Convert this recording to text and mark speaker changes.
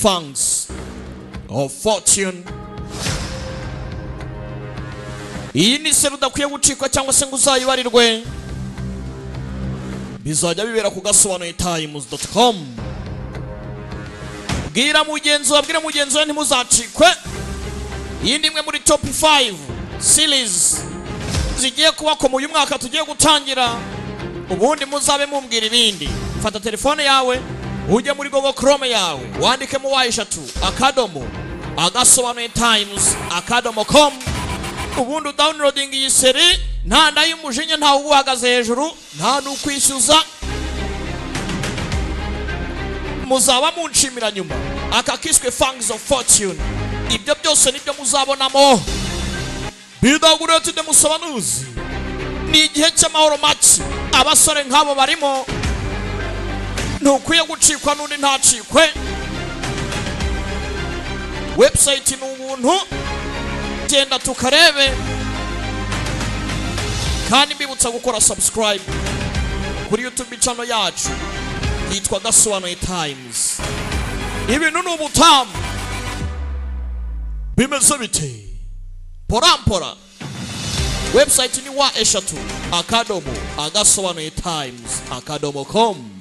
Speaker 1: Fangs of Fortune. Iyi ni série udakwiye gucikwa cyangwa se ngo uzayibarirwe. Bizajya bibera ku gasobanuye times.com. Bwira mugenzi wawe, bwira mugenzi wawe, ntimuzacikwe. Iyi ni imwe muri top 5 series zigiye kuba mu uyu mwaka tugiye gutangira. Ubundi muzabe mumbwira ibindi. Fata telefone yawe, ujye muri Google Chrome yawe, wandikemo w3.agasobanuye times.com, ubundi udownloading iyi série. Nta nda y'umujinya, ntawe uguhagaze hejuru, nta n'ukwishyuza. Muzaba munshimira nyuma. Aka kiswe Fangs of Fortune, ibyo byose nibyo muzabonamo. Bidaguretse musobanuzi, ni igihe cy'amahoro make, abasore nk'abo barimo. Ntukwiye gucikwa n'undi ntacikwe. Website ni ubuntu, genda tukarebe. Kandi mbibutsa gukora subscribe kuri YouTube channel yacu yitwa Gasobanuye Times. Ibintu ni ubutamu. Bimeze bite? Porampora, website ni w3.agasobanuye times.com.